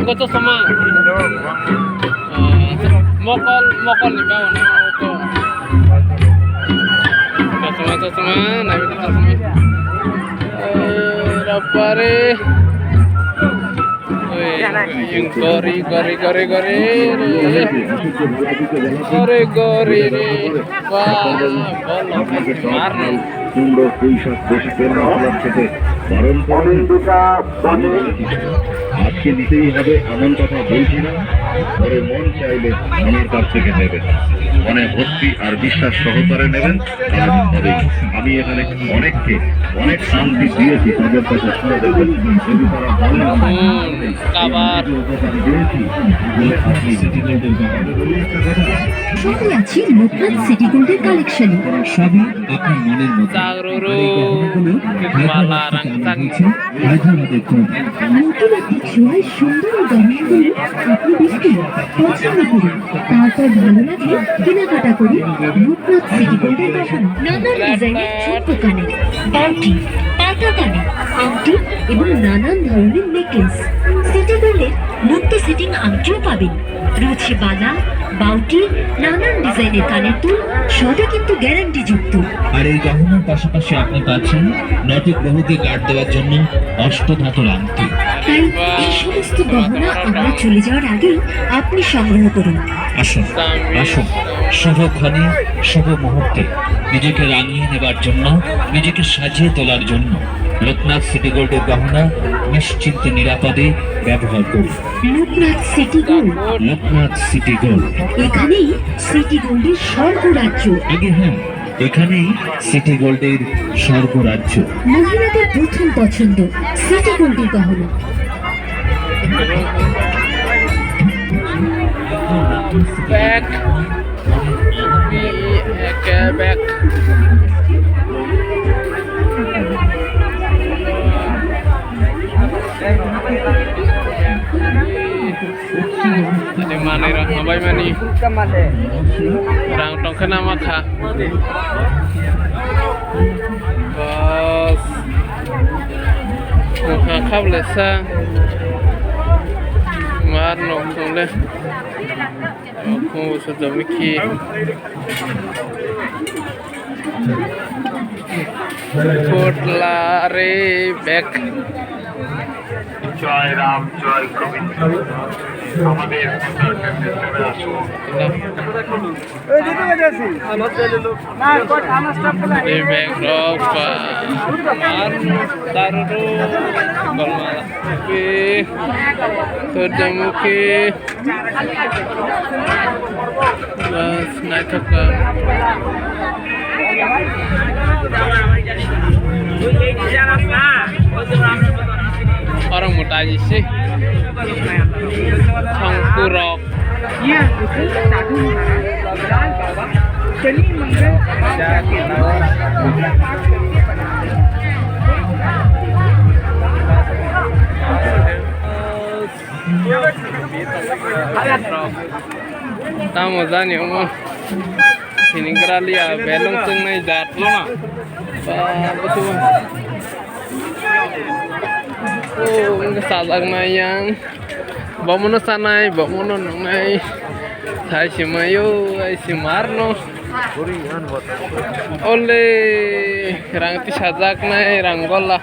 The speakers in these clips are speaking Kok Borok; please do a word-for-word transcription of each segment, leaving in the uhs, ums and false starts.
Ko chosma. Ah, mokol, mokol ni ba ono ko. Chosma, chosma, nai ko chosma. Eh, rapare. Oi, gori, gori, gori, gori. Gori, gori, re. Wah, bolo, marno. কুমড়ো, পুঁই শাক বেশি পরিমাণ খেতে বারণ করা হয়েছে। আজকে নিতেই হবে এমন কথা বলছি না, পরে মন চাইলে আমার কাছ থেকে নেবেন। মনে ভক্তি আর বিশ্বাস সহকারে নেবেন, কাজ হবে। আমি এখানে অনেককে, অনেক আংটি দিয়েছি তাদের কাছে, আপনাদের কাছে। যদি তারা বলেন, আমি কাবার। উপকার দিয়েছি, তাহলে আপনি নিজেদের ব্যাপারে বলি একটা কথা। সবই আছে লোকনাথ সিটি গোল্ডের কালেকশনে। সবই আপনার মনের মতো। চাগরুরু, আর এই গহনাগুলো মালা, হায়দ্রাবাদ থেকে আনা হয়েছে, রাংচাং। হায়দ্রাবাদের তৈরি। নতুন একটি ছোঁয়ায় সুন্দর এই গহনাগুলো আপনি দেখুন, পছন্দ করুন, তারপর ভালো লাগলে কেনাকাটা করুন। লোকনাথ সিটি গোল্ডের গহনা। নানান ডিজাইনের ঝুমকো কানের, বাউটি, পাতা কানের, আংটি এবং নানান ধরনের নেকলেস। সিটি গোল্ডের মুক্ত সেটিং আংটিও পাবেন। রয়েছে বালা, বাউটি, নানান ডিজাইনের কানের দুল, সবই কিন্তু গ্যারান্টি যুক্ত। আর এই গহনার পাশাপাশি আপনি পাচ্ছেন নটি গ্রহকে গার্ড দেওয়ার জন্য অষ্টধাতুর আংটি। তাই এই সমস্ত গহনা আমরা চলে যাওয়ার আগেই আপনি সংগ্রহ করুন। আসুন, আসুন, শুভক্ষণে, শুভ মুহূর্তে নিজেকে রাঙিয়ে নেবার জন্য, নিজেকে সাজিয়ে তোলার জন্য লোকনাথ সিটি গোল্ডের গহনা নিশ্চিন্তে নিরাপদে ব্যবহার করুন। Loknath city gold. Loknath city gold. এখানেই সিটি গোল্ডের স্বর্গরাজ্য। আগে হ্যাঁ, এখানেই সিটি গোল্ডের স্বর্গরাজ্য। মহিলাদের প্রথম পছন্দ সিটি গোল্ডের গহনা। Bag. Bag. Tadi manwi rok hambai mani. Rang tongkhe nama kha. Bas. Mokha khablesa. Mar nok thongle. Khungo sujamikhi. Potla re bek. জয় রাম, জয় গোবিন্দ। আমাদের প্রচার কেন্দ্রে চলে আসুন। Re bek rok ba. Mar taru. Golmala. Oke. Sujamukhi. Bas, naithok kha. Orang mau tanya sih. Songkurok. Tamo jani omo. Sini gerali ya, belong tongnai jat lono. Ba, betul. Oh, ini sajaknai yang. Bomono sanai, bomono nongnai. Sai simayo, ai simarno. Ole, rang ti sajaknai, rang gola.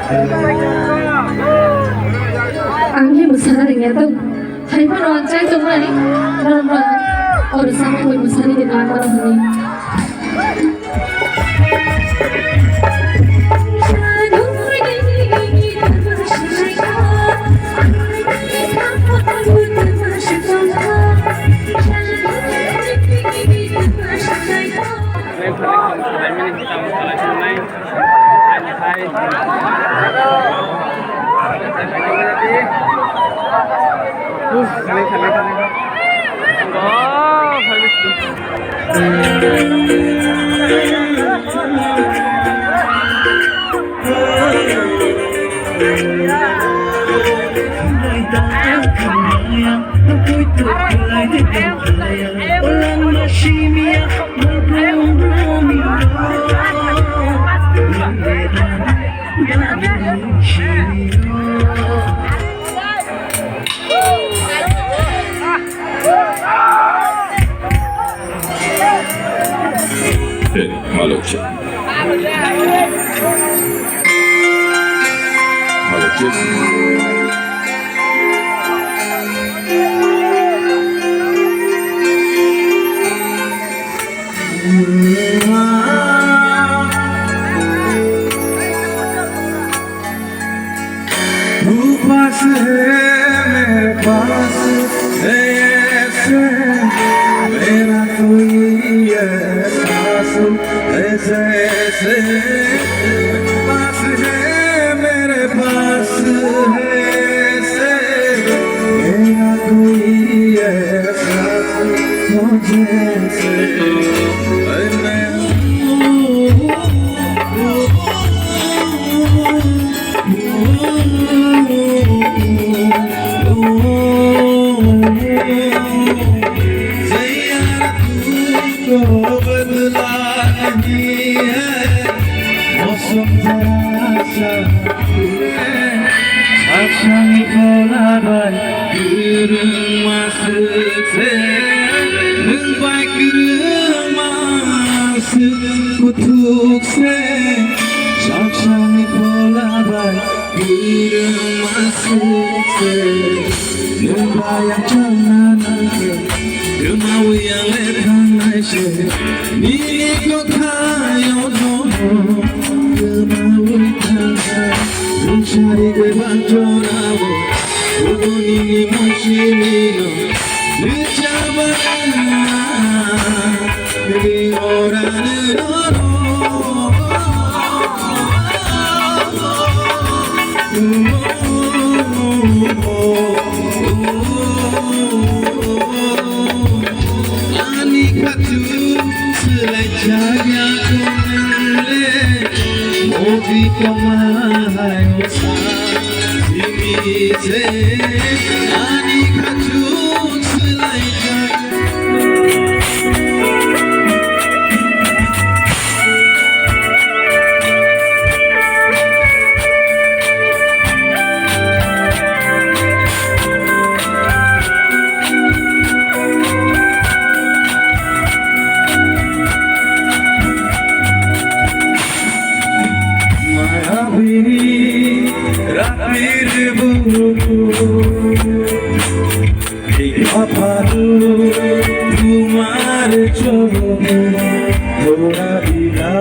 Ang khe mwsana rwngya tong. Hai phano ang chai tongmani, norok ba oro sama koi mwsani de nang mano hwnwi. Malo check. Malo check. तू पास है, मेरे पास है, ऐसे मेरा कोई एहसास है, जैसे पास है, मेरे पास है, ऐसे मेरा कोई एहसास हो जैसे मैं Kwrwngma swk se, nwng bai kwrwngma swk kuthuk se, saksani phola bai kwrwngma swk se, nwng bai ang chana nang khe, kwmawi ang le thangnai se, nini kothayo nono kwmawi thangnai, nwng sari kwbang jorao. Nini musimino rwchapna ri orani roro. Ani khatung swlai chaya kong le, mobi tongma hai. Simi se ani khatung swlaijak. Maya bini rapir buku. Apadu tumar chobo thora ila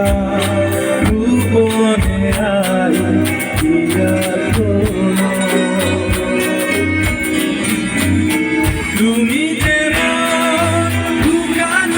rupone ai ila kono. Tumi jemon dukan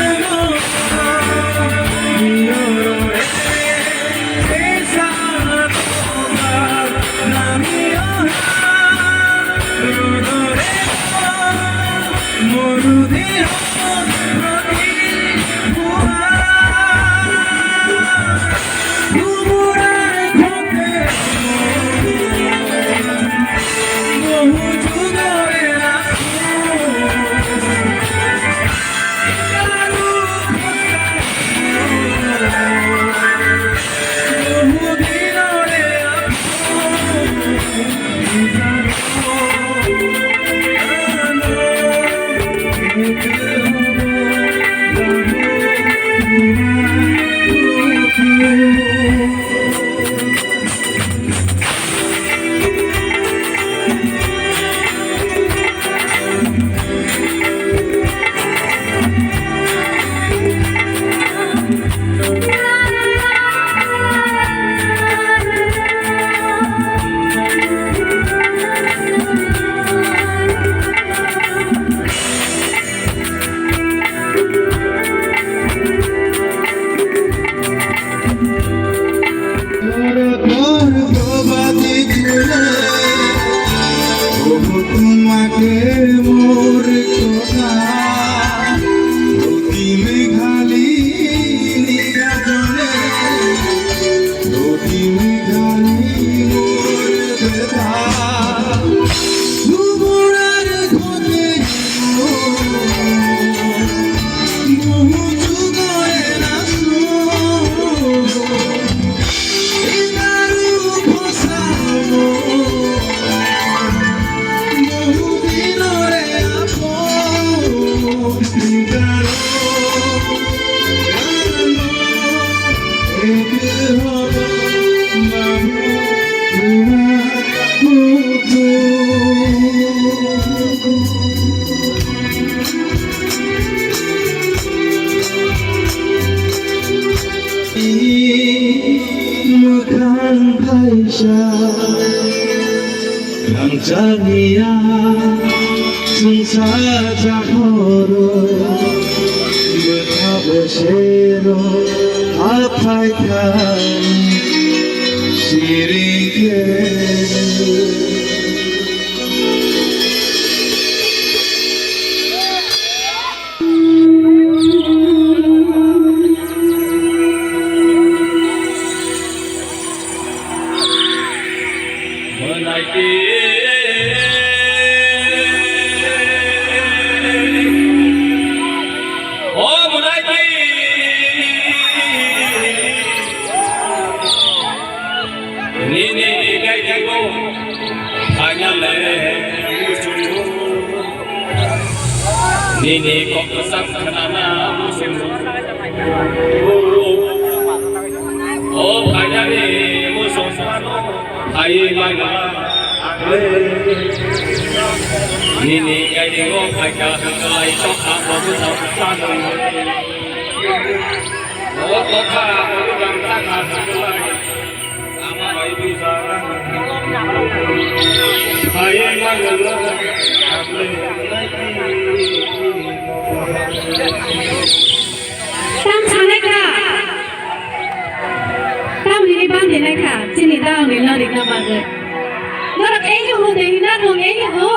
Mwkhang phaisa rangchakni ya chwngsa jahoro bwkha bwsero haphai thang siring khe. Mwnaiti. O mwnaiti. Nini kaidibo kanyale muchungo. Nini kok sak khanana muchungo. O kanyale muchungo. Hai mangala angle. Nini kaidibo khaika khalai tokha bobu tau tanu. O tokha bobu tau tanu. Tam sanai kha. Tam nini bang denai kha. Chini dal ni na rik na bagwi. Norok ei hu de na kong ei hu.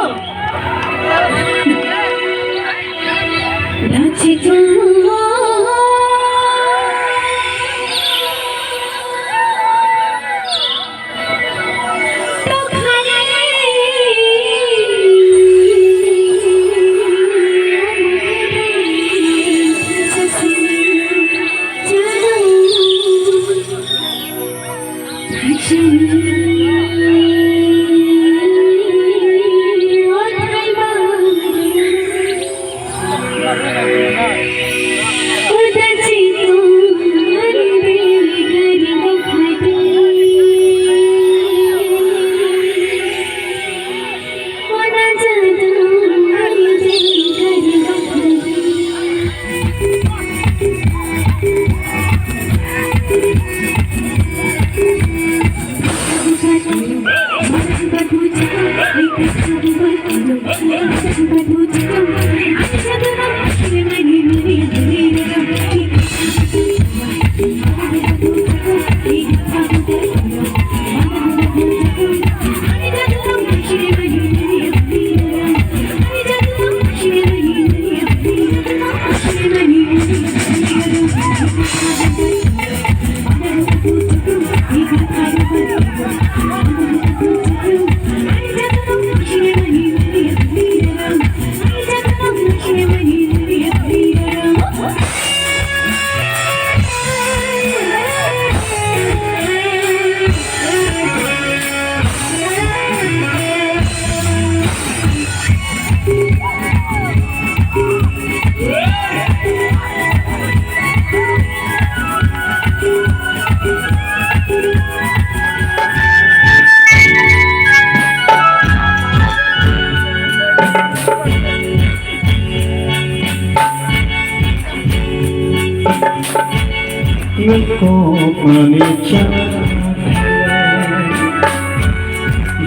Nwng kokmani cha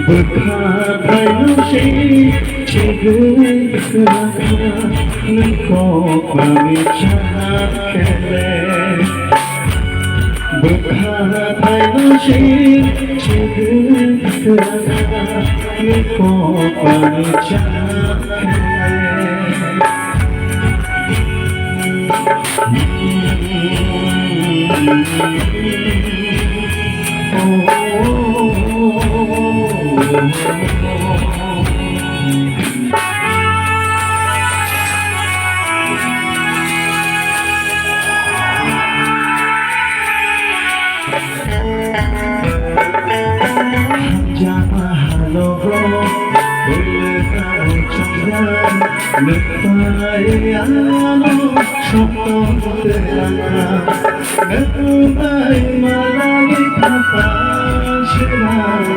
bwkha thaino se chigwi kwrakha. Nwng kokmani cha kele bwkha thaino se chigwi kwrakha. Nwng kokmani cha kele. Japa halogo, bwlwkha chongjak. Nukpai ano sokong terangka, nukpai malai khapang serang,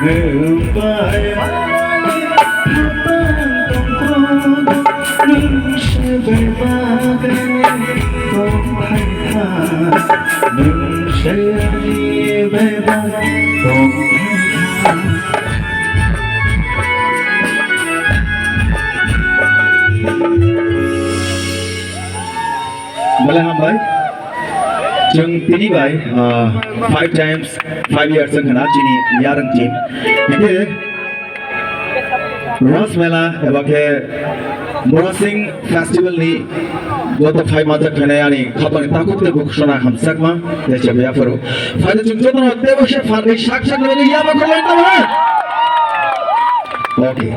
nukpai malai khapang tongkol, nung se bebak ani tongphai kha, nung se ani bebak tongphai kha. Belai hambai. Chwng tini bai, ah, five times, five years wng khna chini Yarwng team. Hingke Ras Mela eba khe Borasing Festival ni joto phai majak khainai ani khapang ni takhuk tei bukhuk sona hamjakma tei chebya phuru. Phai chwng joto no tebo se phan ni sak sak ni bagwi yaba khulai tamo ha. Okay.